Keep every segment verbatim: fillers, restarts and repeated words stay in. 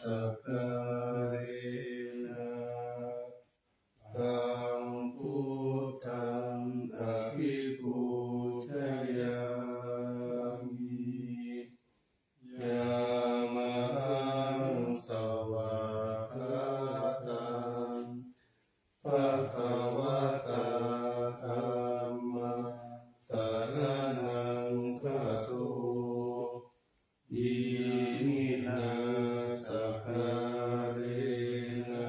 sakkārena taṃ buddhaṃ abhipūjayāmi. Yamaham svākkhātaṃ bhagavatā dhammaṃ saraṇaṃ gato, iminā sakkārena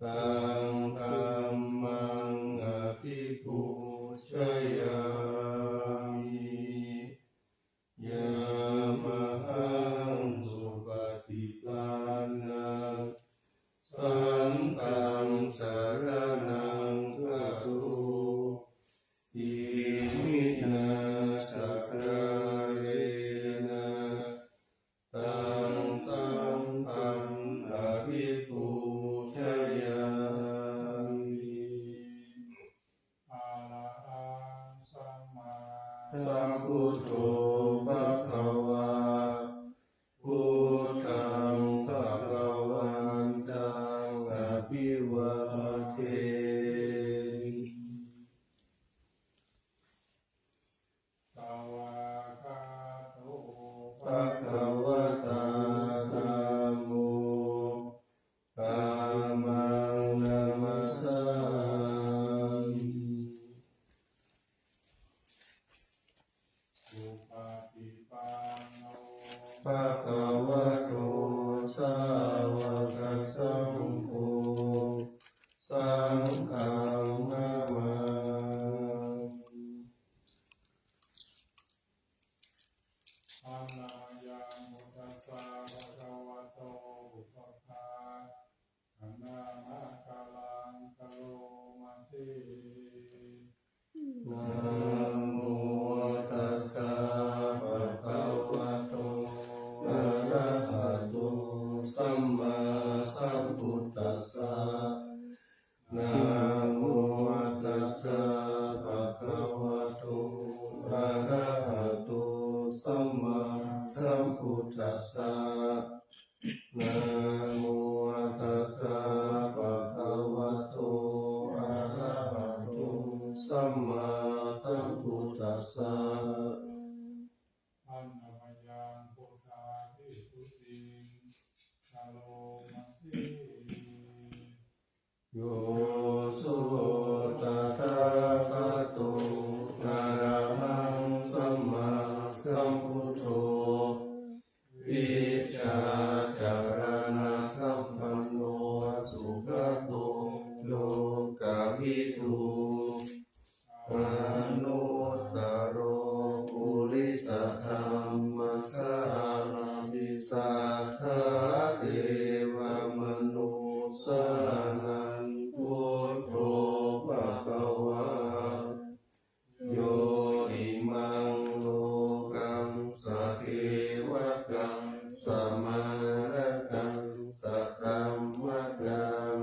taṃ dhammaṃ abhipūjayāmi. Yamaham supaṭipannaṃ saṅghaṃ saraṇaṃ gato, iminā sakkārena taṃ saṅghaṃ abhipūjayāmi. Arahaṃ sammāsambuddho bhagavā, buddhaṃ bhagavantaṃ abhivādemi. Svākkhāto bhagavatā dhammo, dhammaṃ namassāmi. Supaṭipanno bhagavato sāvakasaṅgho, saṅghaṃ namāmi. Handa mayaṃ buddhassa bhagavato pubbabhāganamakāraṃ karoma se. Namo tassa bhagavato arahato sammāsambuddhassa. Namo tassa bhagavato arahato sammāsambuddhassa. Namo tassa bhagavato arahato sammāsambuddhassa. Handa mayaṃ buddhābhivūtiṃ karoma se. Yo so tathāgato arahaṃ sammāsambuddho, vijjācaraṇasampanno sugato lokavidū, anuttaro purisadammasārathi satthā devamanussānaṃ buddho bhagavā. Yo imaṃ lokaṃ sadevaṃ samārakaṃ sabrahmakaṃ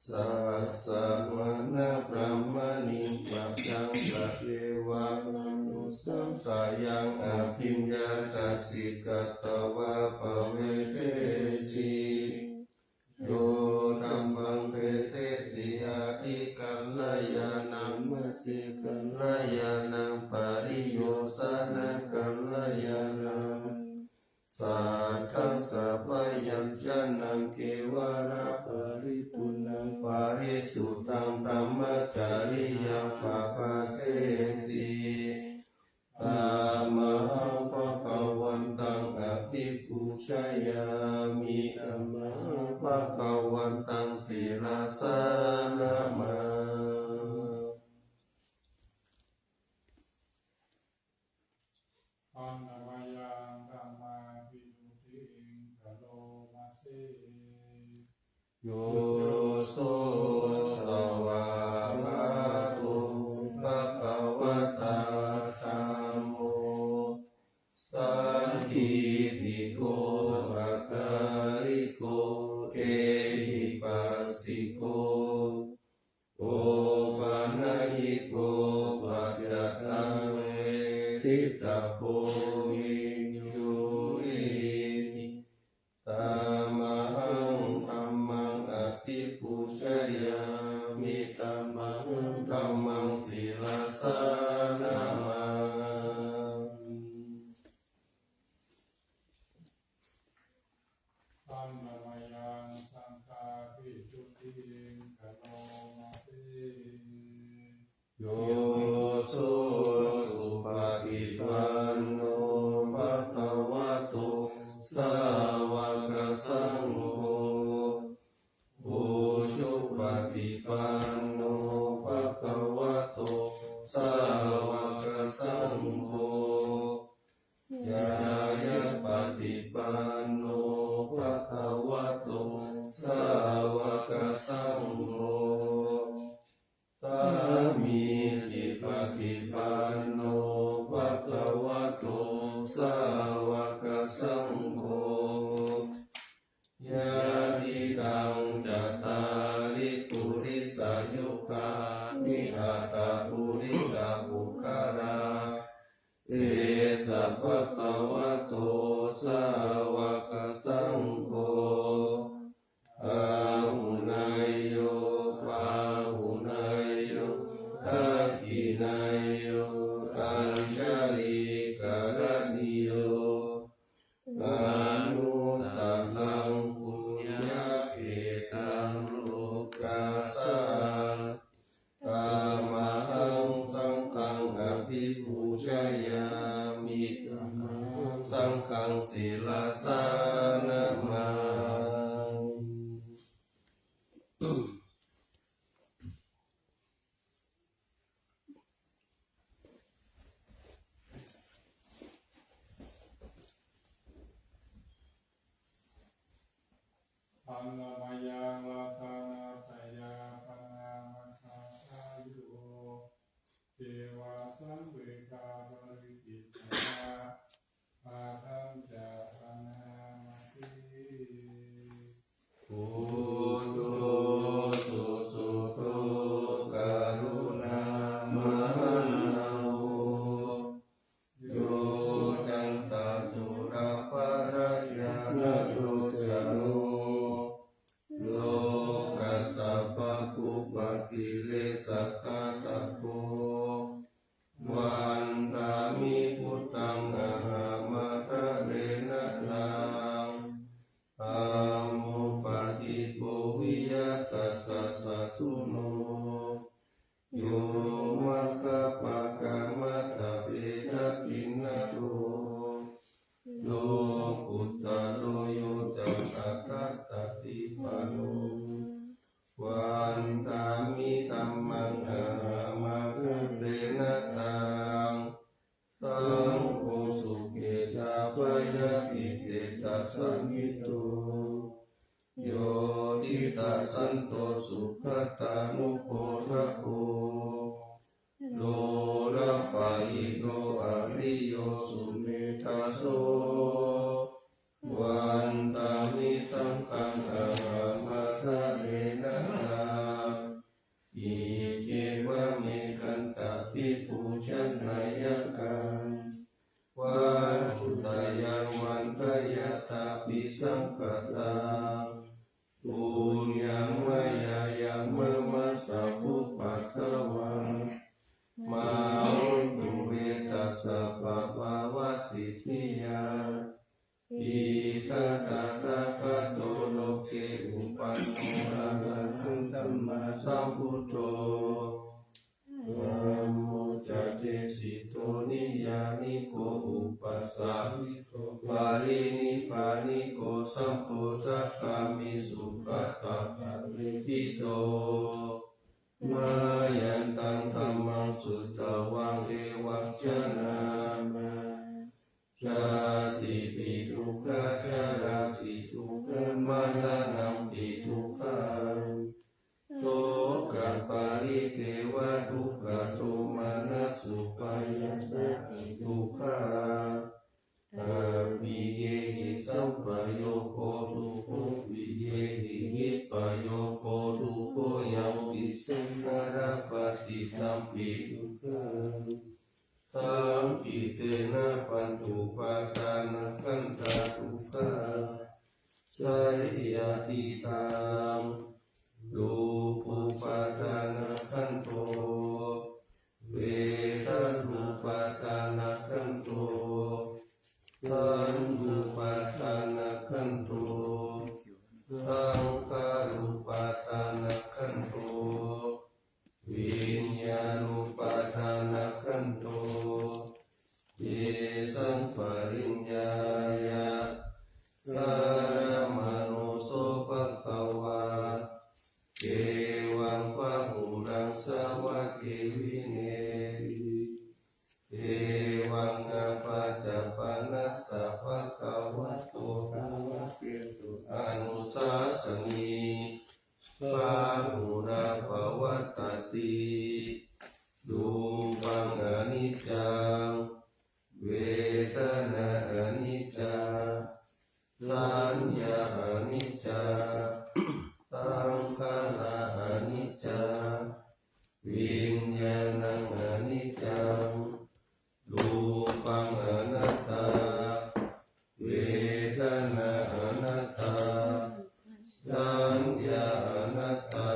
sassamaṇabrāhmaṇiṃ pajaṃ sadevamanussappaṃ yaṃ abhiññāya siddhiṃ katvā pavedesi, yo tammaṃ desesi, atthi kalyāṇaṃ, amhe kalyāṇaṃ, pariyosāna kalyāṇaṃ, saddhaṃ sabyañjanaṃ kevalaparipuṇṇaṃ parisuddhaṃ brahmacariyaṃ bhāsesi. Tamahaṃ bhagavantaṃ abhipūjayāmi. Tamahaṃ bhagavantaṃ sirasā namāmi. Handa mayaṃ dhammābhivūtiṃ karoma se. Yo so svākkhāto bhagavatā dhammo, sandiṭṭhiko akāliko ehipassiko, opanayiko paccattaṃ veditabbo viññūhi. Yo supaṭipanno bhagavato sāvakasaṅgho, ujupaṭipanno bhagavato sāvakasaṅgho, ñāyapaṭipanno bhagavato sāvakasaṅgho, sāmīcipaṭipanno bhagavato sāvakasaṅgho, yadidaṃ cattāri purisayugāni aṭṭha purisapuggalā, esa bhagavato sāvakasaṅgho, āhuneyyo pāhuneyyo dakkhiṇeyyo añjalikaraṇīyo, anuttaraṃ puññakkhettaṃ lokassāti. Tamahaṃ saṅghaṃ abhipūjayāmi, tamahaṃ saṅghaṃ sirasā namāmi. อณมยังรัตนตยาปนามาตาทาโย เทวาสังเวคาปริกิตตยา อาทัญจาปนามาติ Buddho susuddho karuṇāmahaṇṇavo, yojantasurāparañāṇalocano, lokassa pāpūpakilesaghātako, vandāmi buddhaṃ ahaṃ ādarena taṃ. Dhammo paṭṭhito viya tassa satthuno, yo maggapākamatavedapinnato, lokuttaro yojantasattādhipālo, vandāmi dhammaṃ ahaṃ ādarena taṃ. Saṅgho sukhetappayadhiṭṭhetasaṅkhito, yo diṭṭhasanto sugatānupodhako, lokapajjito ariyo sumedhaso, vandāmi saṅghaṃ ahaṃ ādarena taṃ. Iccevamekantaṃ vibhujanayakaṃ, vatthuttayaṃ vantayatāpi saṅkhataṃ, puññaṃ mayā yaṃ mama sabbupaddavā, mā hontu ve tassa pāpāvasiddhiyā. Idha tathāgato loke uppanno arahaṃ sammāsambuddho, dhammo ca desito niyyāniko upasāmiko parinibbāniko sambodhagāmi sugatāpaṭiṭṭhito. Mayantaṃ dhammaṃ sutvā evaṃ janāma, jātipi dukkhā jarāpi dukkhā maraṇampi dukkhaṃ, sokaparidevadukkhadomanassupāyāsāpi dukkhā, appiyehi sampayogo dukkho, piyehi vippayogo dukkho, yampicchaṃ na labhati tampi dukkhaṃ, saṅkhittena pañcupādānakkhandhā dukkhā. Seyyathidaṃ, rūpūpādānakkhandho, vedanūpādānakkhandho, saññānūpādānakkhandho, saṅkhārūpādānakkhandho, Saññā aniccā, saṅkhārā aniccā, viññāṇaṃ aniccaṃ, rūpaṃ anattā, vedanā anattā, saññā anattā,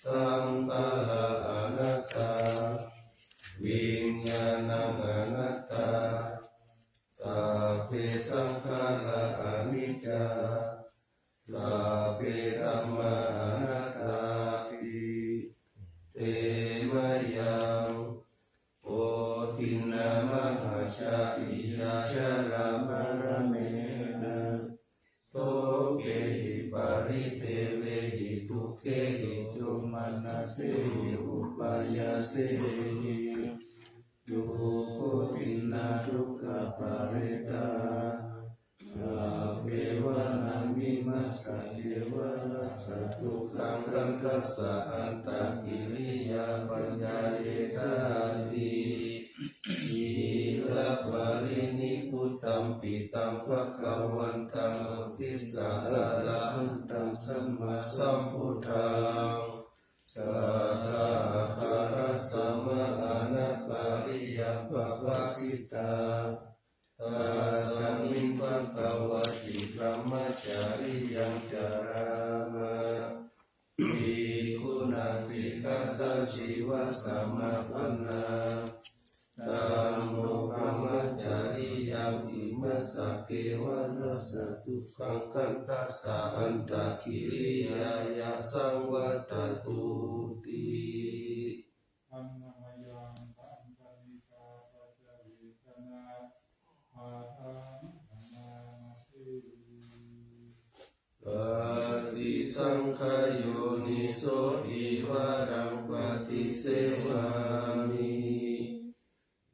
saṅkhārā anattā, viññāṇaṃ anattā, sabbe saṅkhārā aniccā, sabbe dhammā anattāti. Te mayaṃ koṭiṇṇamahāsāyā jalamaggena sokehi paridevehi dukkhehi domanassehi upāyāsehi dukkhotiṇṇadukkhaparitā abbheva nāmimassa kevalassa dukkhakkhandhassa antakiriyā paññāyetāti. Ciraparinibbutampi taṃ bhagavantaṃ abhijjhāya arahantaṃ sammāsambuddhaṃ sattā ākārasmā anappariyaṃ pabbajitā. Tasmiṃ bhagavati brahmacariyaṃ carāma bhikkhūnaṃ sikkhāsañcīva samāpannā. Taṃ no brahmacariyaṃ imassa kevalassa dukkhakkhandhassa antakiriyāya saṃvattatūti. Annamayaṃ paṭhavippākā ca vedanā, padaṃ bhaṇāma se. Paṭisaṅkhā yoniso cīvaraṃ paṭisevāmi,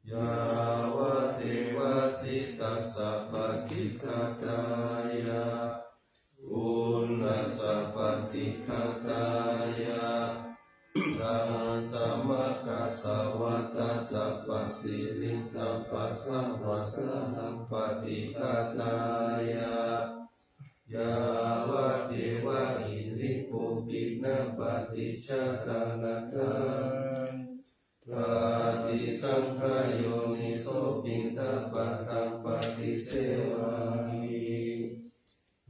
yāvadeva sītassa paṭighātāya, uṇhassa paṭighātāya, taṃ samaggāsvā tattha pasiriṃ sampasamphassānaṃ paṭighātāya, yāvadeva hirikopinapaṭicchādanatthaṃ. Paṭisaṅkhā yoniso piṇḍapātaṃ paṭisevāmi,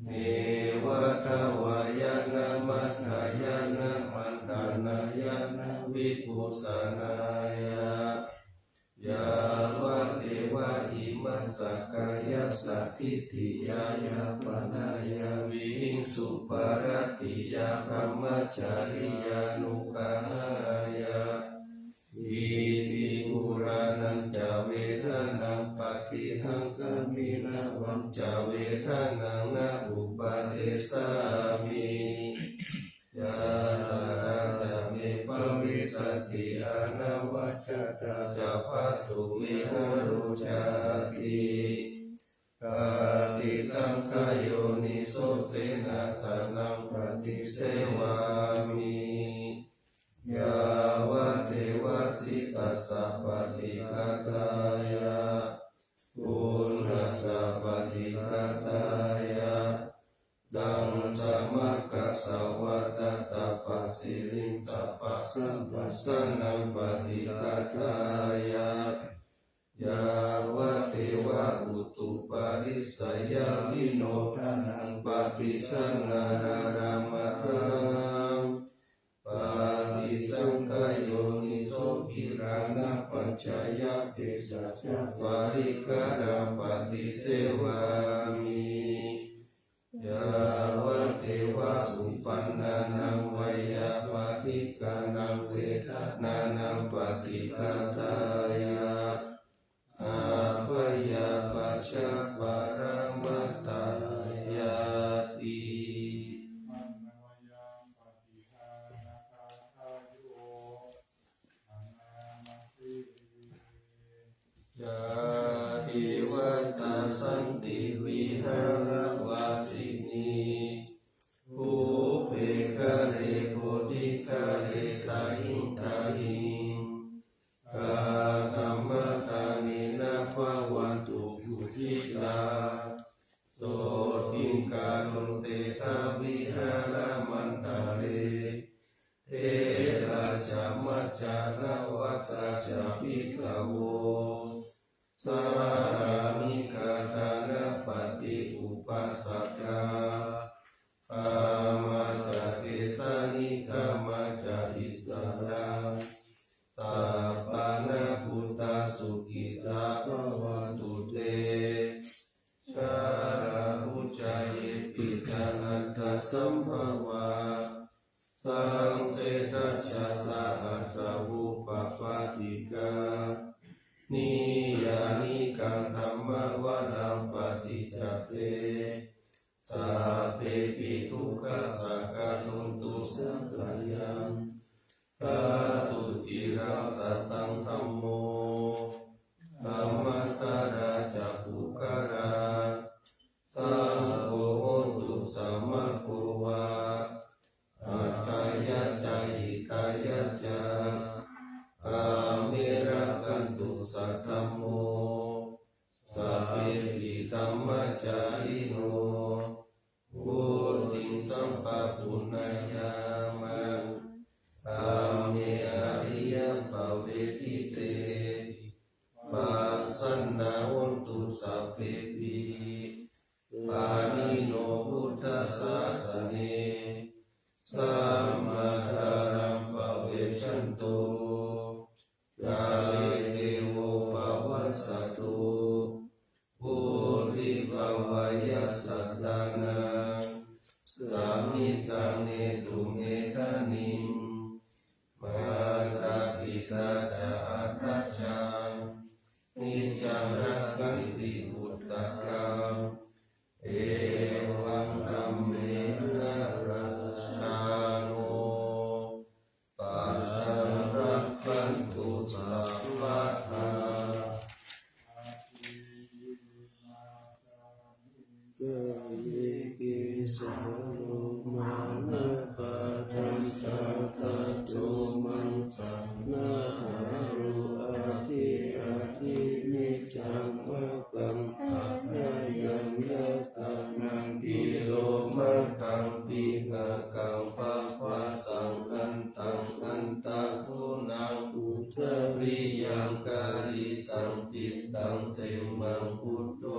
neva davāya na madāya na maṇḍanāya na vibhūsanāya, yāvadeva imassa kāyassa ṭhitiyā yāpanāya vihiṃsūparatiyā brahmacariyānuggahāya, iti purāṇañca vedanaṃ paṭihaṅkhāmi navañca vedanaṃ na uppādessāmi, yātrā ca me bhavissati anavajjatā ca phāsuvihāro cāti. Paṭisaṅkhā yoniso senāsanaṃ paṭisevāmi, yāvadeva sītassa paṭighātāya, uṇhassa paṭighātāya, taṃ samaggāsvā tattha pasiriṃ sampasamphassānaṃ paṭighātāya, yāvadeva utuparissayavinodanaṃ paṭisallānārāmatthaṃ. Paṭisaṅkhā yoniso gilānapaccayabhesajjaparikkhāraṃ paṭisevāmi, yāvadeva uppannānaṃ veyyābādhikānaṃ vedanānaṃ paṭighātāya, abyāpajjhaparamatāyāti. Yā devatā santi vihāravāsinī, pubbe ghare bodhighare tahiṃ tahiṃ, Karontedha vihāramaṇḍale. Therā ca majjhā navakā ca bhikkhavo. Sārāmikā dānapatī upāsakā. Gāmā ca desā nigamā ca issarā. Sappāṇabhūtā sukhitā bhavantu te. Jārāhu ca yepi ca aṇḍasambhavā. Saṃsedajātā athavopapātikā. Niyyānikaṃ dhammavaraṃ paṭicca te. Sabbepi dukkhassa karontu saṅkhayaṃ. Ṭhātu ciraṃ sataṃ dhammo. Dhammaddharā ca puggalā. Saṅgho hotu samaggo va. Atthāya ca hitāya ca. Amhe rakkhatu saddhammo. Sabbepi dhammacārino. Vuḍḍhiṃ sampāpuṇeyyāma. Dhamme ariyappavedite. Pasannā hontu sabbepi. Pāṇino buddhasāsane. Sammā dhāraṃ pavecchanto. Kāle devo pavassatu. Vuḍḍhibhāvāya sattānaṃ. Samiddhaṃ netu medaniṃ. Mātā pitā ca atrajaṃ. Niccaṃ rakkhanti puttakaṃ. Evaṃ dhammena rājāno. Pajaṃ rakkhantu sabbadā. Ye keci lomā nakhā dantā taco maṃ sā nahārū aṭṭhī aṭṭhī niccaṃ vā kaṃ athayaṃ yathānaṃ tilomatampi akaṃ papphāsaṃ antaṃ antaguṇaṃ udariyaṃ karīsaṃ pittaṃ semhaṃ putto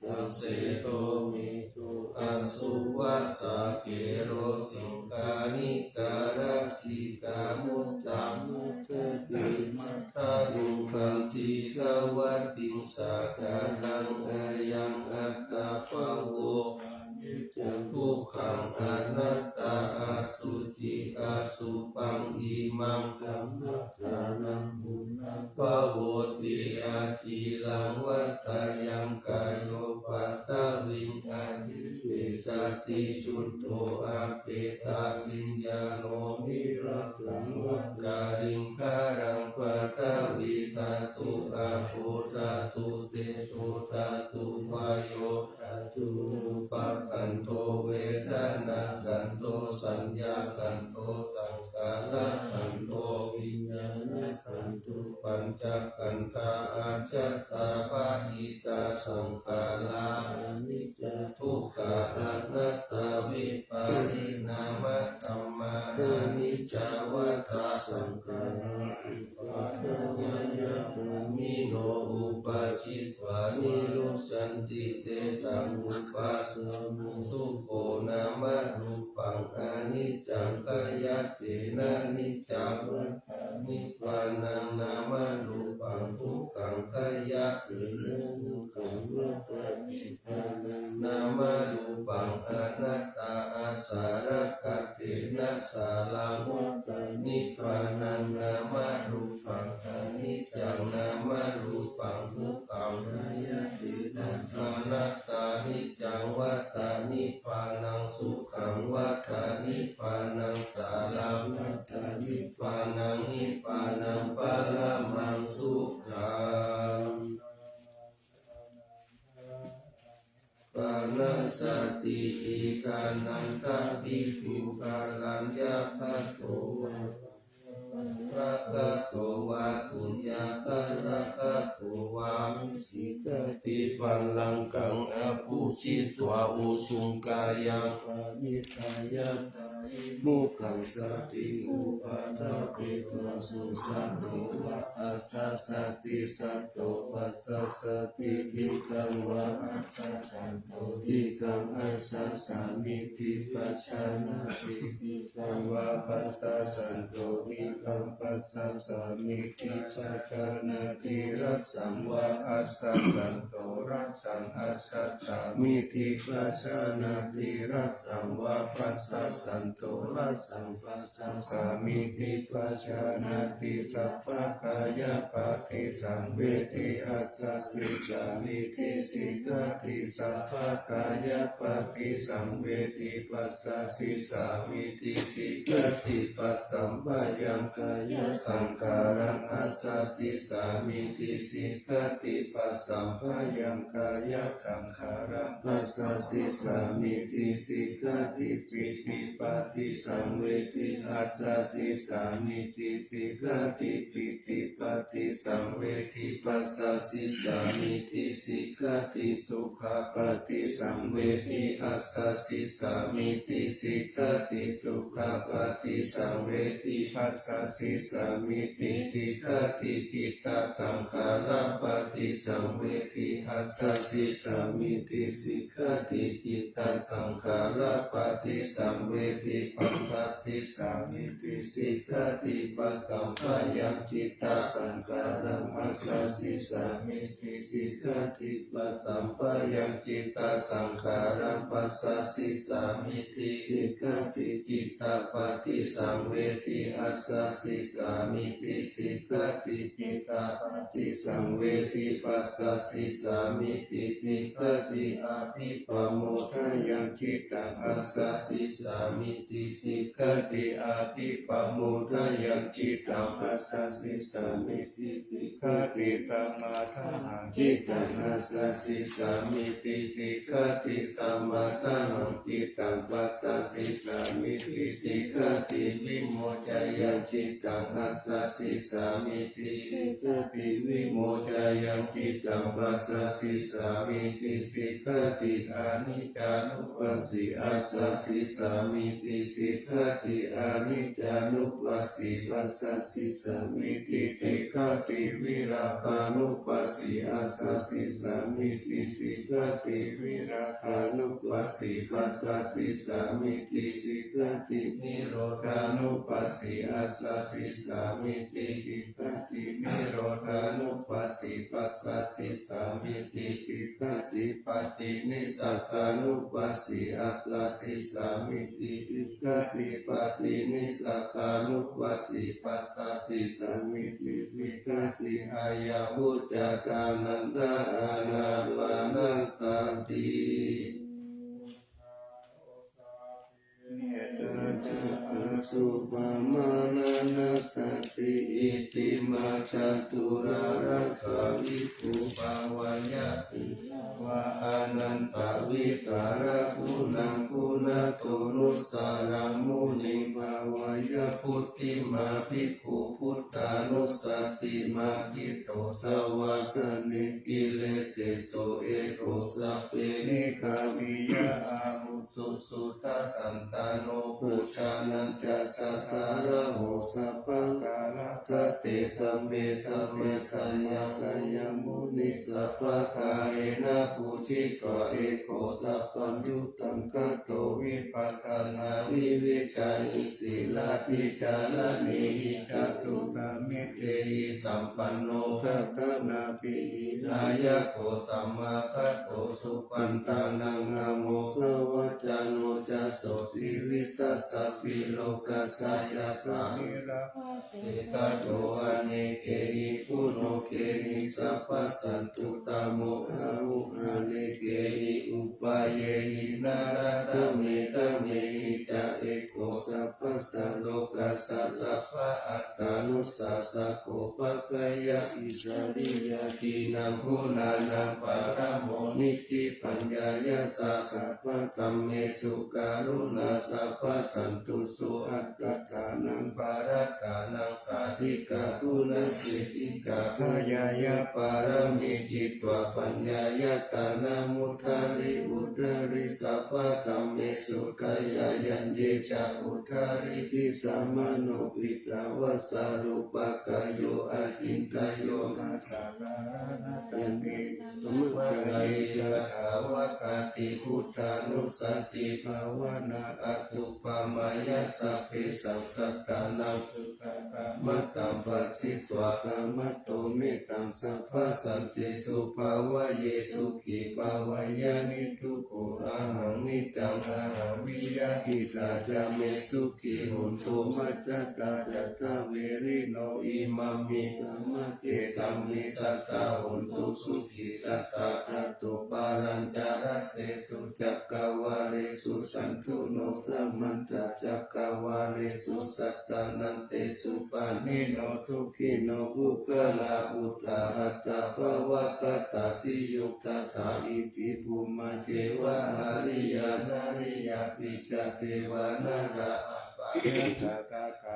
aseto medo asuvasā khero siṅghāṇikā lasikā muktā mathakī matthakūṭaṃ dīghavaṭiṃ sāgaraṃ ayaṃ attabhavo aniccaṃ dukkhaṃ anattā asuci asupaṃ imaṃ kammadānaṃ punabbhavoti aciraṃ vata yaṃ kāyo paṭhaviṃ adhisessati chuddho apetaviññāṇo niratthaṃ vā kaliṅgaraṃ paṭhavīdhātu āpodhātu tejodhātu vāyo rūpakkhandho vedanākkhandho saññākkhandho saṅkhārakkhandho viññāṇakkhandho pañcakkhandhā ajjhattā bahiddhā saṅkhārā aniccā dukkhā anattā vipariṇāmadhammā aniccā vata saṅkhārā uppādavayadhammino uppajjitvā nirujjhanti tesaṃ vūpasamo sukho nāmarūpaṃ aniccaṃ khayyatthenaniccā vata nibbānaṃ nāmarūpaṃ dukkhaṃ khayyatthenasukhaṃ vata nibbānaṃ nāmarūpaṃ anattā āsarakkhatthenā sāraṃ vata nibbānaṃ nāmarūpaṃ aniccaṃ nāmarūpaṃ dukkhaṃ khayyatthenasukhaṃ anattā niccaṃ vata nibbānaṃ sukhaṃ vata nibbānaṃ sāraṃ vata nibbānaṃ nibbānaṃ paramaṃ sukhaṃ. Panasati ikanantapi puggalaññathato vā Bhaddabhaddabhāgagato vā suññāgaragatto vā, sikkhāpadī pallaṅkaṃ abhujjhitvā ujuṃ kāyaṃ paniddiyā tahiṃ mukhasādiṃ upaṭṭhapetvā susaṭṭho vā assassati. Saṭṭho passassati, diṭṭhaṃ vā asassati, diṭṭhaṃ asassamīti pajānāti, diṭṭhaṃ vā passassanto, diṭṭhaṃ passassamīti pajānāti, rassaṃ vā assassanto, rassaṃ assassamīti pajānāti, rassaṃ vā passassanto, rassaṃ passassamīti pajānāti. Sabbakāyapaṭisaṃvedi assajjissāmīti sikkhāti, sabbakāyapaṭisaṃvedi passajjissāmīti sikkhāti, passamphayaṃkāyasaṅkhāraṃ assajjissāmīti sikkhāti, passamphayaṃkāyasaṅkhāraṃ passajjissāmīti sikkhāti, pītipaṭisaṃvedi assajjissāmīti sikkhāti, pītipaṭisaṃvedi passajjissāmīti sikkhāti, sukhapaṭisaṃvedi assajjissāmīti sikkhāti, sukhapaṭisaṃvedi passajjissāmīti sikkhāti, cittasaṅkhārapaṭisaṃvedi assajjissāmīti sikkhāti, cittasaṅkhārapaṭisaṃvedi passajjissāmīti sikkhāti, passamphayaṃ cittasaṅkhāraṃ assajjissāmīti sikkhāti, passamphayaṃ cittasaṅkhāraṃ passajjissāmīti sikkhāti, cittapaṭisaṃvedi assajjissāmīti sikkhāti, cittapaṭisaṃvedi passajjissāmīti sikkhāti, abhippamodayaṃ cittaṃ assajjissāmīti sikkhāti, abhippamodayaṃ cittaṃ assajjissāmīti sikkhāti, samādāhaṃ cittaṃ assajjissāmīti sikkhāti, samādāhaṃ cittaṃ passajjissāmīti sikkhāti, vimocayaṃ cittaṃ assajjissāmīti sikkhāti, vimocayaṃ cittaṃ passajjissāmīti sikkhāti, aniccānupassi assajjissāmīti sikkhāti, aniccānupassi passajjissāmīti sikkhāti, virāgānupassi assajjissāmīti sikkhāti, virāgānupassi passajjissāmīti sikkhāti, nirodhānupassi assajjissāmīti sikkhāti, nirodhānupassi passajjissāmīti sikkhāti, paṭinissagganupassi assajjissāmīti sikkhāti, paṭinissagganupassi passajjissāmīti sikkhāti, ayamuccatānantānāvanasati. Ca asubhamananasati, itimā caturārakkha bhikkhū bhāvaye vā anantavikāraguṇaguṇato nussaraṃ muniṃ bhāvaye. Puttimā bhikkhū buddhānussatimatthito, savāsane giriseso eko, sabbe nikāmiya ahu susuddhasantano, bojjhaneñca sattharāho, sabbakāyagate, sabbe samme sayyaṃ sayyaṃ muni, sabbakāyena bhuñjitva eko, sabbaññutaṃ katvā vipassanā, viviccāhi sīlādicāraṇehi ca, sū ttami tehi sampanno, gaganābhī nāyako, samāgato supaṇṇānaṃ, amoghavaccano, yaso jīvitassa, pi lokassa, yathā nirāgā se, tato anekehi guṇokehi, sabbasattuttamo ahu, anekehi upāyehi, nānādhammehi dhammehi ca, eko sabba Sabbadosā lokassa sabba attānussāsako pākkhāya isariyā khīṇaṃ guṇānaṃ paramo nitthipaññāya sabbadhammesu karuṇā sabbasantuso attadānaṃ parattānaṃ sādhikā guṇasīlī kāruññikittā dāyāya pāramī jitā paññāya dānamuddari uddari sabbadhammesu dāyāya ññe ca uddari disā mano piṭṭhābhassa rūpakāyo acintayuṃ buddhānussatibhāvanā atthupamayā sabbesaṃ sattānaṃ sukhā mataṃ bhāsitā khamato mettaṃ sabbasantesu bhāvaye sukhī bhāvaye niddukkho ahaṃ niccaṃ ahaṃ viya hitatā ca me sukhī hontu majjhattā ca saverino imamhi khamake samhi sadā hontu sukhī sadā attopallaṃ ca dasesu cakkavāḷesu saṇṭhino samantā cakkavāḷesu sattānaṃ tesu pāṇino sukhino puggalā uddhahatā pāvakatā siyuṃ tadā iti bhummā devā hariyā nariyāpi ca devā narā appagatāgatā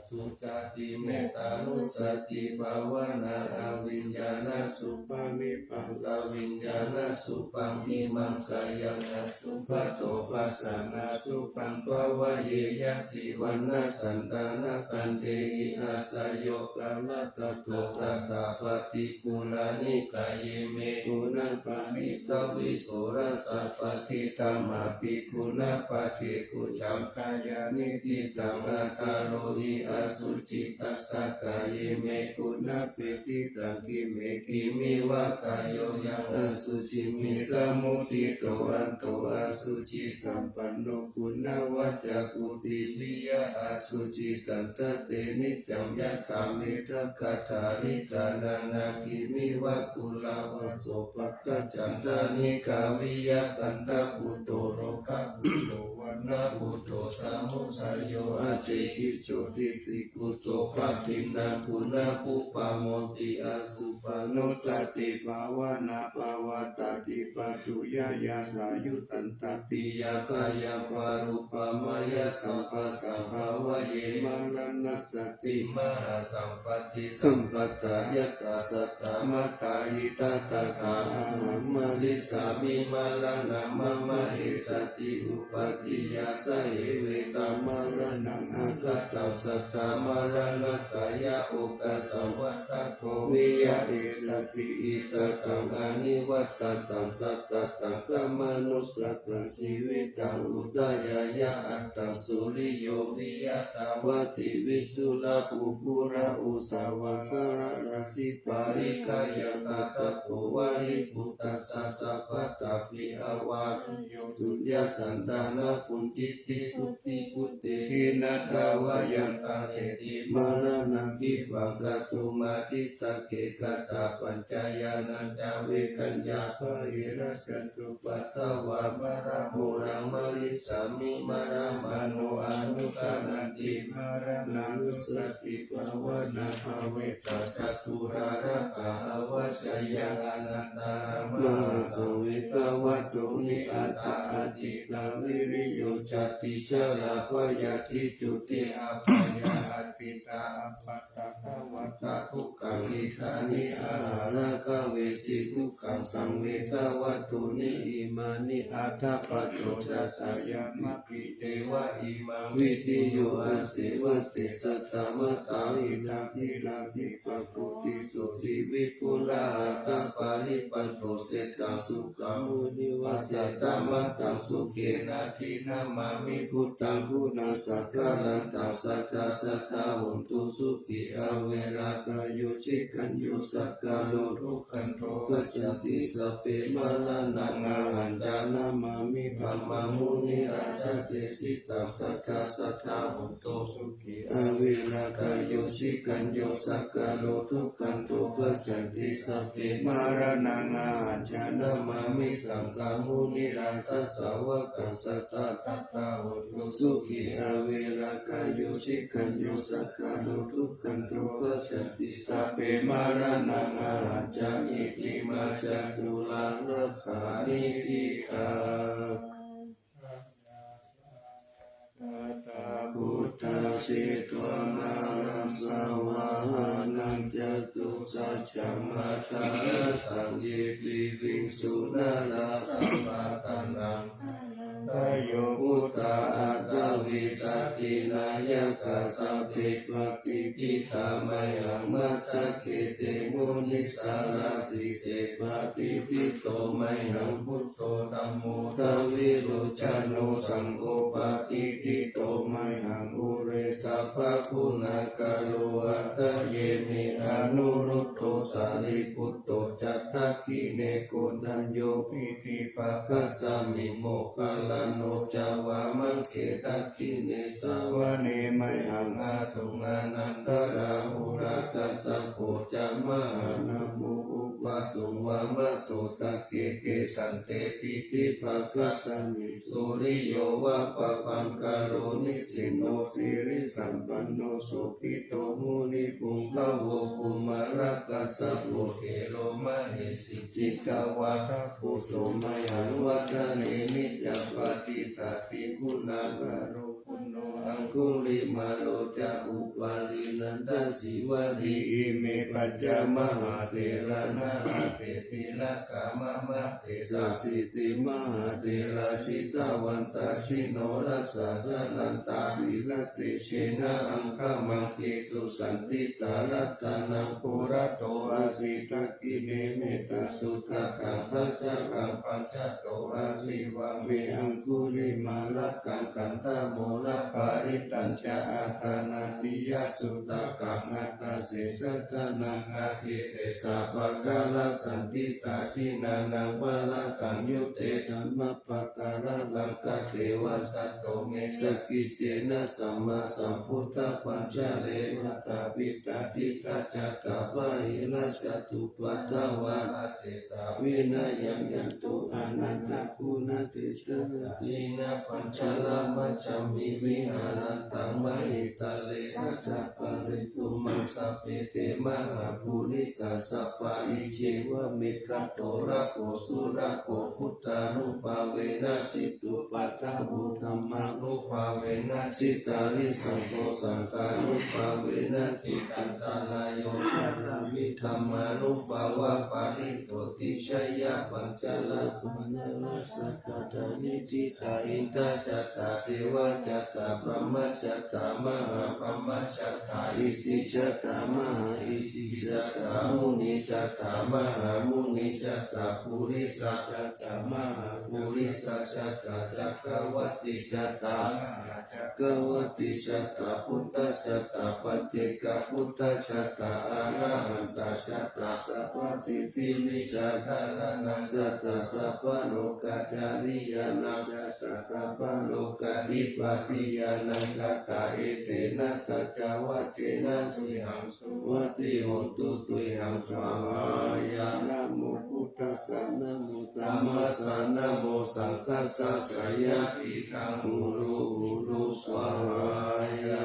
sucati mettānussatibhāvanā abhiññānasubhāvibhaṃ sabhiññānasubhaṃ imaṃ kāyaṃ asubhato bhāsaṃ asubhaṃ bhāvaye yadi vaṇṇasantānakañjehi asayokamaggatato tathāpati guṇāni kāye me guṇapāṇino visorasapatidhammapi guṇapacceku caṅkāya niccittaṃ akārohi asucitassa kāye me guṇapatiṭṭhitaṃ kimme kimiva kāyo yaṃ asuciṃ vissamuttito atto asucisampanno guṇavaccakuṭiviya asucisantate niccaṃ yathā mettakathalikkhana kimiva kulavasopakaccantanikaviyakantaputto rogaputto vaṇṇaputto samudayo atikiccoti sikhussopādi naguṇakuppamoti asubhanussatibhāvanā pavattati paṭuyyāya sāyuttantatiya kāyappārūpamayasambhassaṃ bhāvaye maraṇassati mahāsampatti sampadā yattha sattā mātā hitāgatāhaṃ marissāmi maraṇaṃ mama essati upādiya sahetveta maraṇaṃ aggatāṃ sattā maraṇatthāya okāsaṃ vata ko viya essati issataṃ anivattantaṃ sattataṅkhamanussapaṃ jīvitaṃ udayāya attaṃ suriyo viya thavati visurā puggalā usavā salarasī pārikāya kaṭṭhako vāriputtassa sabbattapi avārayo suññā santānapputtiti buddhibhutteti na dvāyaṃ katteti maraṇaṃ khippaṃ kātumatissake kattapaccayānañca vedaññā bāhirajjhattupaddavā maraṃ moraṃ marissāmi maraṃ mano anuggaṇhanti maraṇānussatibhāvanā bhāvetvā caturāsakā avassayaṃ anantarā mahāsaṃ vedavattuni aṭṭha ādittā viriyo jāti jarā byādhi juti apāyā apattiṃ dāvaggicakkam dukkhaṃ idāni āharaggaṃ vesi dukkhaṃ saṃ vedavattuni imāni aṭṭha paṭicca saññāmāpi neva imaṃ videyo āseva te jātā mātā pitāmhi ñātidāni bhāgoti soti viphulā aṭṭhapāripūto seṭṭho sukho munivaravacanaṃ sukena dinamāmi buddhaṃ guṇasāgarantaṃ sadā sadā hontu sukhī averā abyāpajjho anīghā saṅgaro dukkhando gacchanti sabbe maraṇaṃ ahaṃ ca namāmi Brahmamuni rājadesitaṃ sadā sadā hontu sukhī averā kāyo sikhañño sakkāro duggando paccanti sabbe maraṇaṃ ahañca namāmi saṅghaṃ munirājasāvakaṃ sadā sadā hontu sukhī averā kāyo sikhañño sakkāro duggando paccanti sabbe maraṇaṃ ahañca iti mā caturāgā niṭṭhitā. Tathāgatā buddhā jetvā māraṃ savāhanaṃ catusaccāsabhaṃ rasaṃ ye piviṃsu narāsabhā taṇhaṅ yo buddhā aṭṭhavīsati nāyakā sabbe patiṭṭhitā mayhaṃ matthake te munissarā sīse patiṭṭhito mayhaṃ buddho dhammo dvilocano saṅgho patiṭṭhito mayhaṃ ure sabbaguṇākaro. Hadaye me anuruddho sārīputto ca dakkhiṇe koṇḍañño piṭṭhibhāgasmiṃ moggallāno ca vāmake. Dakkhiṇe savane mayhaṃ āsuṃ ānandarāhulā kassapo ca mahānāmo ubhāsuṃ vāmasotake. Kesante piṭṭhibhāgasmiṃ suriyo va pabhaṅkaro nisinno sirisampanno sobhito munipuṅgavo. Kumārakassapo thero mahesī cittavādako so mayhaṃ vadane niccaṃ patiṭṭhāsi guṇākaro. Puṇṇo aṅgulimālo ca upālī nandasīvalī ime pañca mahātherā nalāṭe tilakā mama. Sesāsīti mahātherā jitavantā jinorasā jalantā sīlatejena aṅgamaṅgesu saṇṭhitā. Ratanaṃ purato āsi dakkhiṇe mettasuttakaṃ dhajaggaṃ pacchato āsi vāme aṅgulimālakaṃ. Khandhamoraparittañca āṭānāṭiyasuttakaṃ āṭāse chadanaṃ āsi sesā pākārasaṇṭhitā. Jinānaṃ varasaṃyutte dhammapākāralaṅkate vasato me sakiccena sammāsambuddhapañjare. Vātapittādisañjātā bāhirajjhattupaddavā asesā vinayaṃ yantu anantaguṇatejasā. Jinapañjaramajjhamhi viharantaṃ mahītale sadā pālentu maṃ sabbe te mahāpurisāsabhā. Icceva me gandho rakkho surakkho buddharūpavena jitupaddavo dhammārūpavena jitārisaṅgho saṅghārūpavena jitantarāyo carāmi dhammārūpavappaṭi jotijjhāya pañcārāma nāna sakkatha niṭṭhitā. Indā jātā devā jātā brahmā jātā mahābrahmā jātā isī jātā mahāisī jātā munī jātā mahāmunī jātā purisā jātā mahāpurisā jātā cakkavattī jātā mahā cakkavattī jātā buddhā jātā paccekabuddhā jātā arahantā jātā sabbasiddhivijjādharaṇā jātā sabbalokacāriyānaṃ jātā sabbalokadhipatiyānaṃ jātā etena saccavajjena tuyhaṃ suvatthi hotu tuyhaṃ svāhāya. Namo buddhassa namo dhammassa namo saṅghassa jayatidaṃ uru uru svāhāya.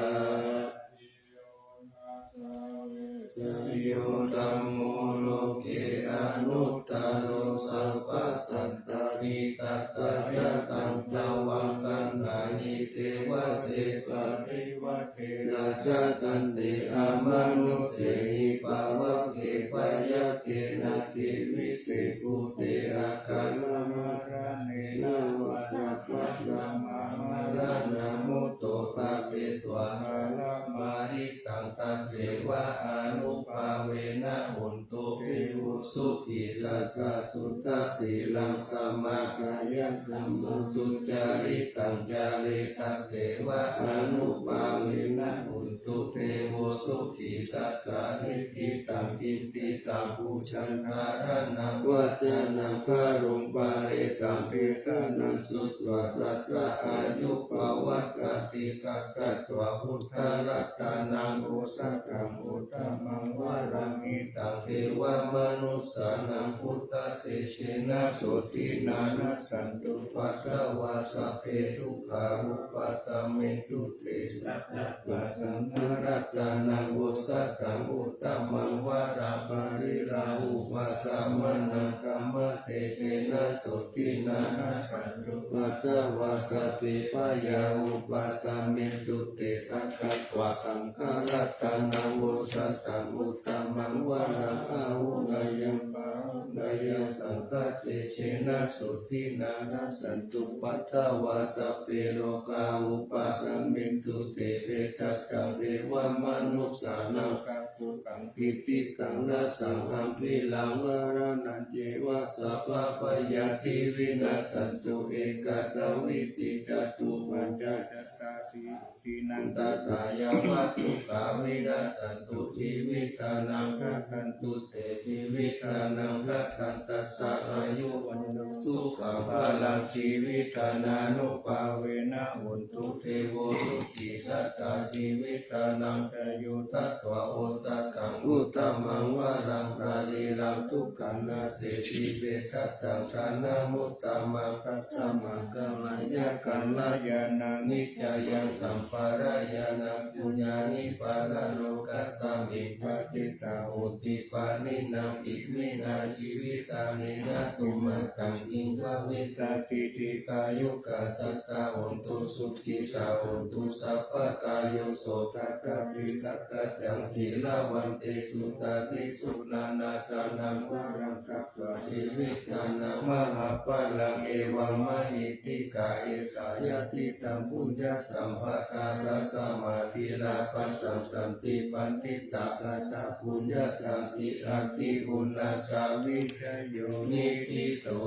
Yo dhammo loke anuttaro sabbasattahitatthāya taṃ tvaṃ gaṇhāhi devate parivaṭṭena satanti amanussehi pāvake byagghe nāghe vise bhūte akālamaraṇena vā sabbasmā maraṇā mutto bhavetvā kālamāritaṃ tasseva ānubhāvena hotu devo sukhī sadā suddhasīlaṃ samādāya dhammaṃ sucaritaṃ caretassevaānubhāvena hotu devo sukhī sadā. Nikkhittaṃ cintitaṃ pūjaṃ dhāraṇaṃ vācanaṃ gārūṃ paresaṃ desanaṃ sutvā tassa āyu pavaḍḍhatīti. Sakkatvā buddharatanaṃ osathaṃ uttamaṃ varaṃ hitaṃ devamanussānaṃ buddhatejena sotthinā nassantupaddavā sabbe dukkhā vūpasamentu te. Sakkatvā saṅgharatanaṃ osathaṃ uttamaṃ varaṃ pariḷāhūpasamanaṃ dhammatejena sotthinā nassantupaddavā sabbe bhayā vūpasamentu te. Sakkatvā saṅgharatanaṃ osathaṃ uttamaṃ varaṃ āhuneyyaṃ pāhuneyyaṃ saṅghatejena sotthinā nassantupaddavā sabbe rogā vūpasamentu te. Sesassaṃ devamanussānaṃ kakusandhitaṃ rasaṃ gambhīraṃ māranañceva sabbabhayādi vinassantu ekādavīti catūpañca cattāsi dinā tathā yāva dukkhā vinassantu jīvitānaṃ rakkhantu te jīvitānaṃ rakkhaṃ tassa āyu vaṇṇo sukhaṃ balaṃ jīvitadānubhāvena hotu devo sukhī sadā. Jīvitadaṃ ca yo datvā osathaṃ uttamaṃ varaṃ sarīraṃ dukkhā naseti vesasaṃ dānamuttamaṃ tasmā kālāya kalyāṇaṃ niccāya sampādayānaṃ puññāni paralokasmiṃ patiṭṭhā hoti pāṇinaṃ. Iminā jīvitāni ṇātū mataṃ kiṃ bhavissati dīghāyukā sattā hontu sukhitā hontu sabbadā. Yo so dassati sakkaccaṃ sīlavantesu tādisu nānādānaṃ varaṃ datvā jīvitadaṃ mahapphalaṃ evaṃ mahiddhikā esā yadidaṃ puññasampadā tasmā dhīrā passaṃ santi paṇḍitā katapuññatā ti atthi uṇhissavijayo niṭṭhito.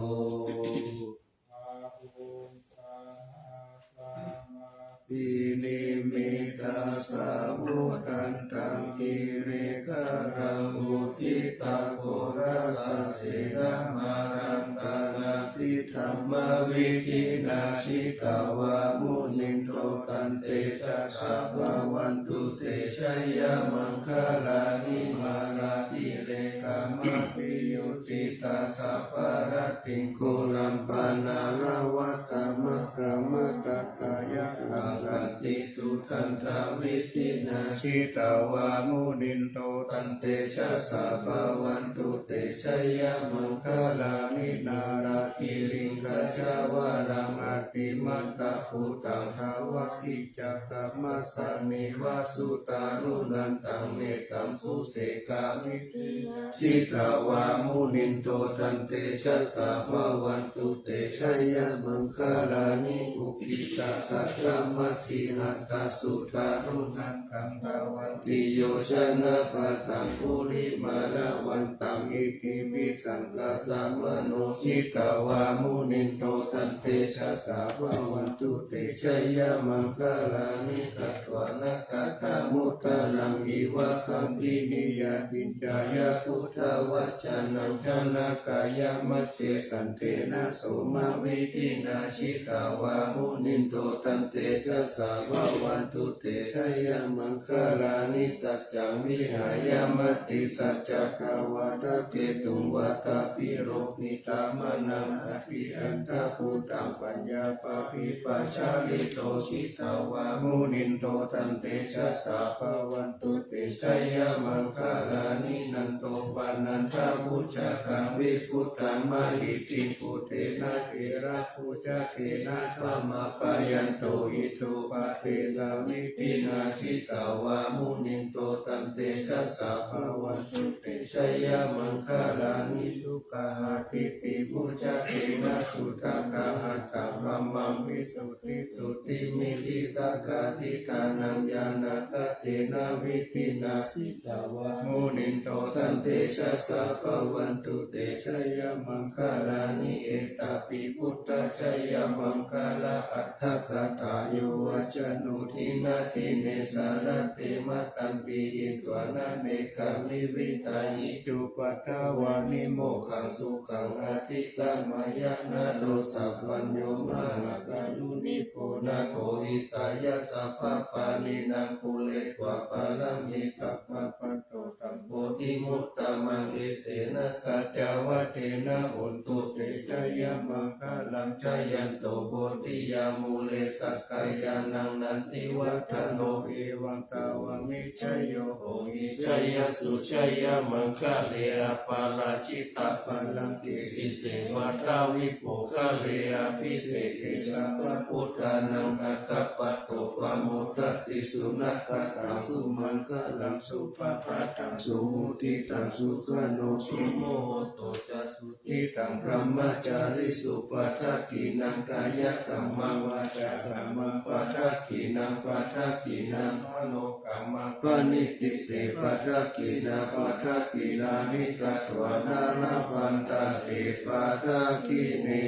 Bāhuṃsahassamabhinimmitasāvudhantaṃ girigaṅgam uditaghorasasenamāraṃ dānādidhammavidhinā jitavā munindo taṃ tejasā bhavatu te jayamaṅgalāni. Mārātirekamabhiyujjhitasabbarattiṃ ghorampanāḷavakamakkhamathaddhayakkhaṃ khantīsudantavidhinā jitavā munindo taṃ tejasā bhavatu te jayamaṅgalāni. Nāḷāgiriṃ gajavaraṃ atimattabhūtaṃ dāvaggicakkamasanīva sudāruṇantaṃ mettambusekavidhinā jitavā munindo taṃ tejasā bhavatu te jayamaṅgalāni. Ukkhittakhaggamatihatthasudāruṇantaṃ dhāvantiyojanapathaṅgulimālavantaṃ iddhībhisaṅkhatamano jitavā munindo taṃ tejasā bhavatu te jayamaṅgalāni. Katvāna kaṭṭhamudaraṃ iva gabbhinīyā ciñcāya duṭṭhavacanaṃ janakāyamajjhe santena somavidhinā jitavā munindo taṃ tejasā bhavatu te jayamaṅgalāni. Saccaṃ vihāya matisaccakavādaketuṃ vādābhiropitamanaṃ atiandhabhūtaṃ paññāpadīpajalito jitavā munindo taṃ tejasā bhavatu te jayamaṅgalāni. Nandopanandabhujagaṃ vibudhaṃ mahiddhiṃ puttena therabhujagena damāpayanto iddhūpadesavidhinā jitavā munindo taṃ tejasā bhavatu te jayamaṅgalāni. Duggāhadiṭṭhibhujagena sudaṭṭhahattha brahmaṃ visuddhijutimiddhibakābhidhānaṃ ñāṇāgadena vidhinā jitavā munindo tantejasā bhavatu te jayamaṅgalāni. Etāpi buddhajayamaṅgalaaṭṭhagāthā yo vācano dinadine sarate matandī hitvānanekavividhāni cupaddavāni mokkhaṃ sukhaṃ adhigameyya naro sapañño. Mahākāruṇiko nātho hitāya sabbapāṇinaṃ pūretvā pāramī sabbā patto sambodhimuttamaṃ. Etena saccavajjena hotu te jayamaṅgalaṃ. Jayanto bodhiyā mūle sakyānaṃ nandivaḍḍhano evaṃ tvaṃ vijayo hohi jayassu jayamaṅgale aparājitapallaṅke sīse paṭhavipokkhare abhiseke sabbabuddhānaṃ aggappatto pamodati. Sunakkhattaṃ sumaṅgalaṃ supabhātaṃ suhuṭṭhitaṃ sukhaṇo sumuhutto ca suyiṭṭhaṃ brahmacārisu padakkhiṇaṃ kāyakammaṃ vācākammaṃ padakkhiṇaṃ padakkhiṇaṃ manokammaṃ paṇidhi te padakkhiṇā padakkhiṇāni katvāna labhantatthe padakkhiṇe.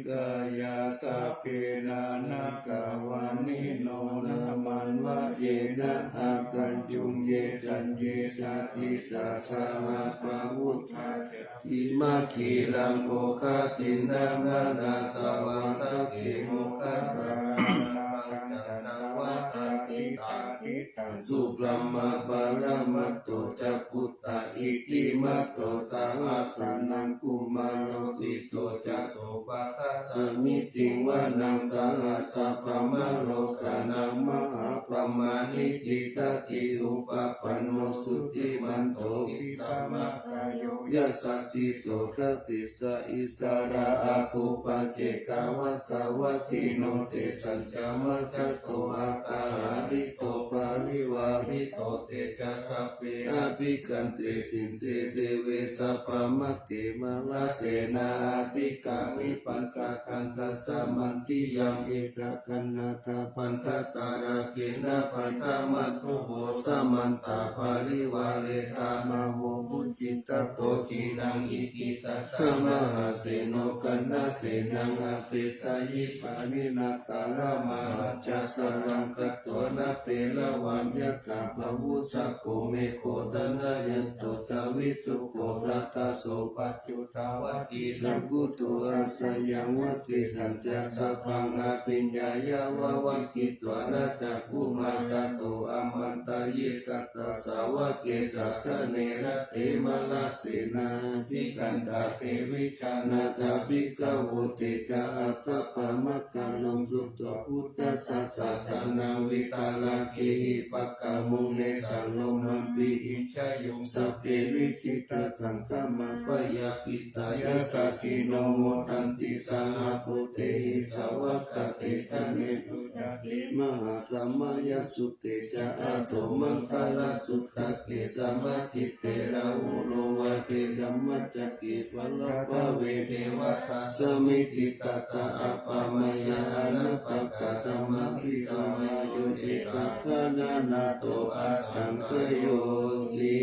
Kāyā sabbe nānattavaṇṇino nāmanvayena āgañchuṃ ye caññe sadisā saha pavutthajja timagiraṃ oghatiṇṇamanāsavaṃ dakkhemoghataraṃ candaṃva asitātitaṃ subrahmā paramatto ca puttā iddhimato saha sanaṅkumāro tisso ca sopāga samitiṃ vanaṃ sahassabrahmalokānaṃ mahābrahmābhitiṭṭhati. Upapanno jutimanto bhismākāyo yasassi so dasettha issarā āgū paccekavasavattino tesañca majjhato oghatiṇṇo parivārito te ca sabbe abhikkante sinde deve sabrahmake mārasenā abhikkāmi passa kaṇhassa mandiyaṃ. Etha gaṇhatha bandhatha rāgena bandhamatthu vo samantā parivāretha mā vo muñcittha koci naṃ. Iti tattha mahāseno kaṇhasenaṃ apesayi pāṇinā talamāhacca saraṃ katvāna bheravaṃ yathā pāvussako megho thanayanto savijjuko tadā so paccudāvatti saṅkuddho asayaṃvatti. Tañca sabbaṃ abhiññāya vavakkhitvāna cakkhumā tato āmantayi satthā sāvake sāsane rate. Mārasenā abhikkantā te vijānātha bhikkhavo te ca ātappamakaruṃ. Sutvā buddhassa sāsanaṃ vītarāgehi pakkāmuṃ nesaṃ lomampi iñjayuṃ. Sabbe vijitasaṅgāmā bhayātītā yasassino modanti saha bhūtehi sāvakā te janesutāti. Mahāsamayasutte ca āṭoṅmaṅgarasūtake samāditte Rāhulo vācē dhammacakke pālabbhave devatā samitiṃ tattha āpamāya anappakkā dhammadisā mayodhe tathāgato asaṅkhayo'ti.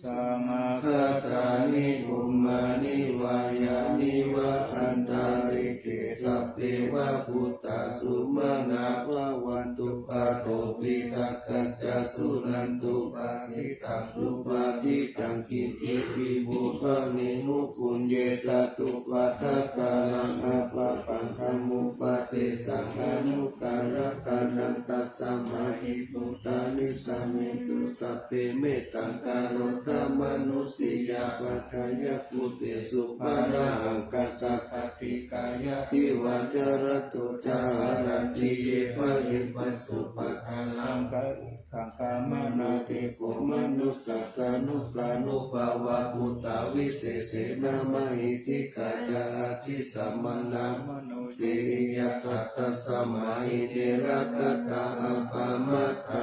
Samāgatāni bhummāni vā yāni va antalikkhe sabbeva bhūtā sumanā bhavantu pāṭopi sakkacca suṇantu bhāsitaṃ. Subhāsitaṃ kiñcipi vū bhaṇemu puññe sattupaddavakaraṃ apāpaṃ dhammupadesaṃ anukarampanāṃ tasmā hi bhūtā nisāmethu sabbe mettaṃ karotha mānusiyā pajāya bhūtesu pāṇahaṃ kaṭṭhakā ṭhikāya divā ca ratto ca haranti ye baliṃ pasupāṇānaṃ kaṇhikaṃ kamanaṃ te kho manussā tanukānubhāvā bhūtā visesena mahiddhikā ca adhisāmaṇā manusseyya kataṃ tasmā hi ne rakkhatha appamattā.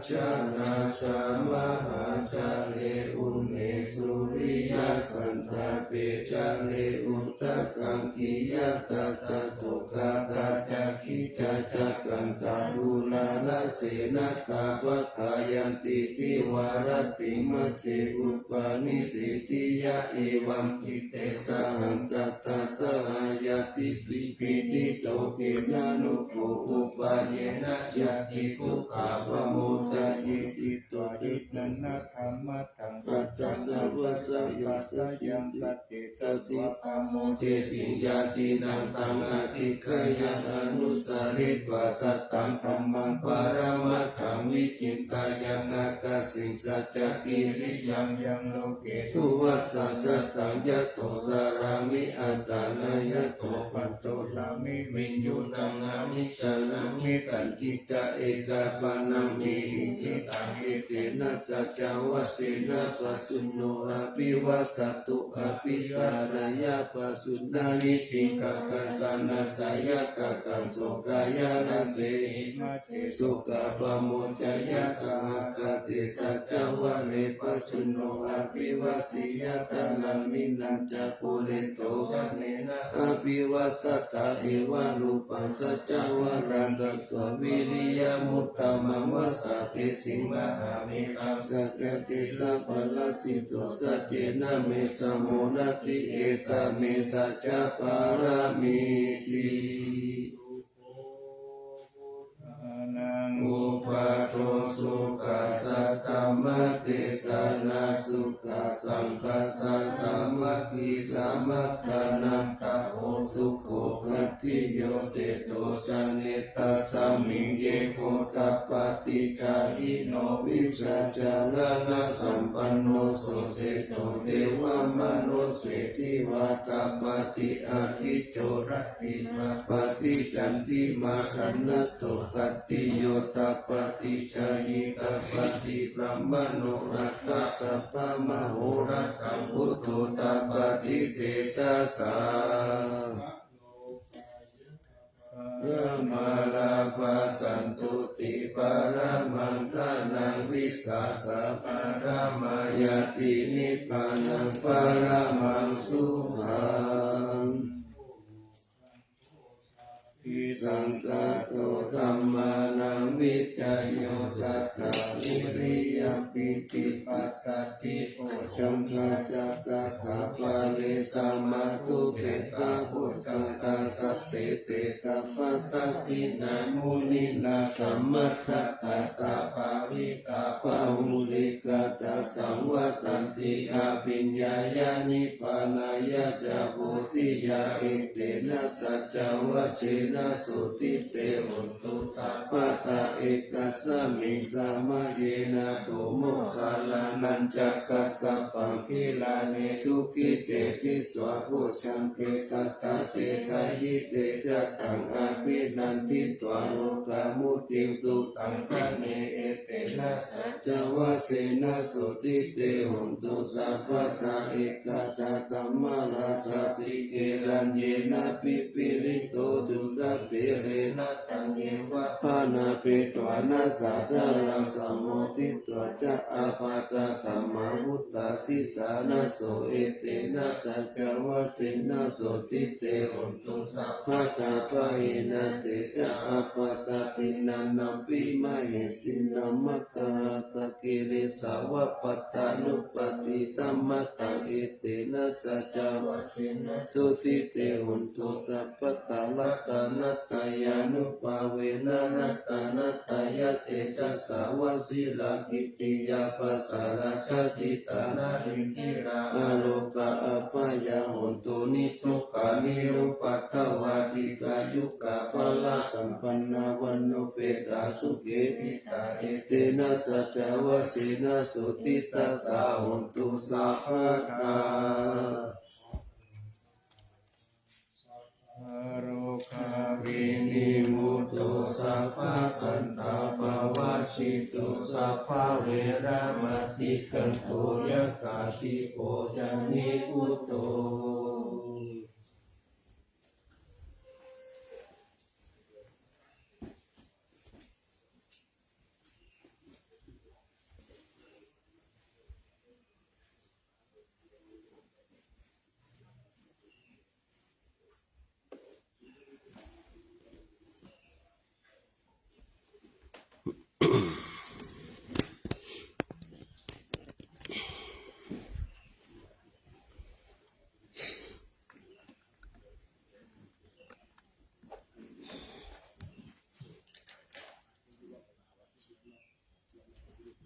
Jātā ca mahājale une suriyasantapē jale udakaṃ khiyatattatoka gaccakicca ca kaṇṭakurāna senakā pakāyanti divāratimajjhe upanīsīti ya evaṃ citte sahaṃ tattha sahayathīti pīḷito khemanugo upayena ñatti dukkhāpamodayeti. Taṃ taṃ atha mataṃ paccasavāsa yassa ciñciṃ taṃ tetvā pamodesi ñātīnaṃ taṃ adhikkāya anusaritvā sataṃ dhammaṃ paramatthaṃ vicintayāna kaciṃ saccakiriyaṃ yaṃ loke dvassa sataṃ yato carāmi antarāyato panto carāmi viññunaṃ nāmi sannamhi sañcicca ekapāṇaṃ vihisitaṃ etena saccavajjena pāthu no abhivajjatu abhivāreyya pāthu nānītiṃ kakkhasanāsayakakaṃ sokāya rajjhe sokā pamodaya sahagatena saccavajje pāthu no abhivajjeyya darāmi nañca pūreto abhivajjatā evarūpaṃ saccavajjena katvā viriyamuttamaṃ vāsavassiṃ mahāviraṃ saccatejapālito saccena me samo natthi esā me saccapāramīti. Buddhānaṃ uppādo sukhā saddhammadesanā sukhā saṅghassa sāmaggī samatthānaṃ tapo sukho khatiyo seṭṭho jāne tasmiṃ ye gotapadicārino vijjācaraṇasampanno so seṭṭho devamanusse divā tapati ādicco padicandimā sannaddho khatiyo tapati jhāyī tapati brāhmaṇo atha sabbamahorattaṃ buddho tapati tejasā. Paramā lābhā santuṭṭhi paramaṃ dhanaṃ vissāsa paramā ñāti nibbānaṃ paramaṃ sukhaṃ. Saṅkhāto dhammānaṃ vicayo tathā viriyampīti passaddhi bojjhaṅgā ca tathāpare samādhupekkhabojjhaṅgā sattete sabbadassinā muninā sammadakkhātā bhāvitā bahulīkatā saṃvattanti abhiññāya nibbānāya ca bodhiyā etena saccavajjena sotthi te hotu sabbadā. Ekasmiṃ samaye nātho moggallānañca kassapaṃ gilāne dukkhite disvā bojjhaṅge satta desayi te ca taṃ abhinanditvā rogā mucciṃsu. Taṃ paṇḍe etena saccavajjena sotthi te hotu sabbadā. Ekadā dhammarājāpi gelaññenābhipīḷito cundattherena taññeva bhaṇāpetvāna sādaraṃ sammoditvā ca ābādhā tamhā vuṭṭhāsi ṭhānaso. Etena saccavajjena sotthi te hotu sabbadā. Pahīnā te ca ābādhā tiṇṇannampi mahesinaṃ maggāhatakilesāva pattānuppattidhammataṃ. Etena saccavajjena sotthi te hotu sabbadā. Ratanattayānubhāvena ratanattayatejasā vajirakkhittiyā pasārā jādiṭṭhā narindiyā arogā abyādā hontu niddukkhā nirupaddavā dīghāyukā balasampannā vaṇṇaṃ petāsuke. Etena saccavajjena sotthi tassa hotu sabbadā. Rogā vinimutto sabbasantāpavajjito sabbaveramatikkanto yathā dīpo janiputo.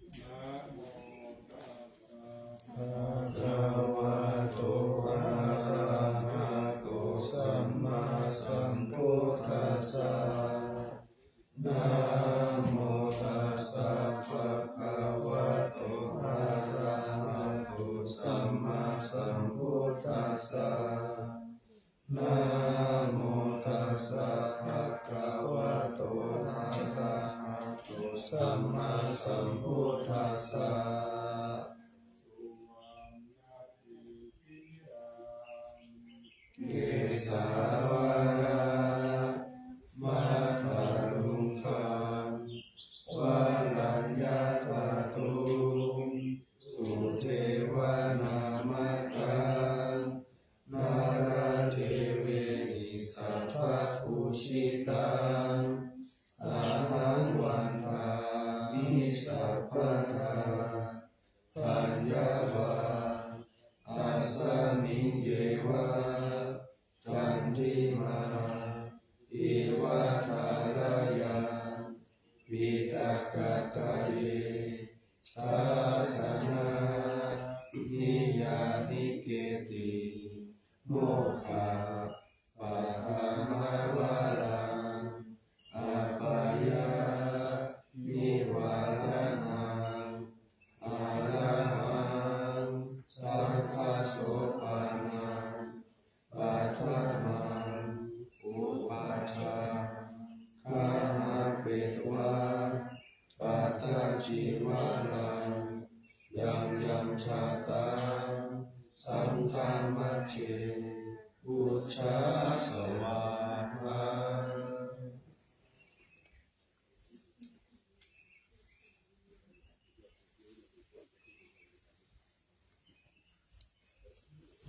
Namo tassa bhagavato arahato sammāsambuddhassa. Namo tassa bhagavato arahato sammāsambuddhassa. Namo tassa bhagavato arahato sammāsambuddhassa. Kesavāna mātā luṅkaṃ varaññā kātuṃ sudevanā mātā naradevehi sabbapūjitaṃ ahaṃ vandāmi sabbadā. Taññā vā asmiṃ yeva candimā iva thārāya, pitakkataye jāsanāniyāniketti, mokkhaparamā varaṃ appayanivāraṇaṃ, arahaṃ saṅghasopanam paṭhamaṃ upajjhaṃ gahaṃ petvā pattacīvaraṃ, yaṃ yaṃ jātaṃ saṅghamajjhe pūjā svāhā. ส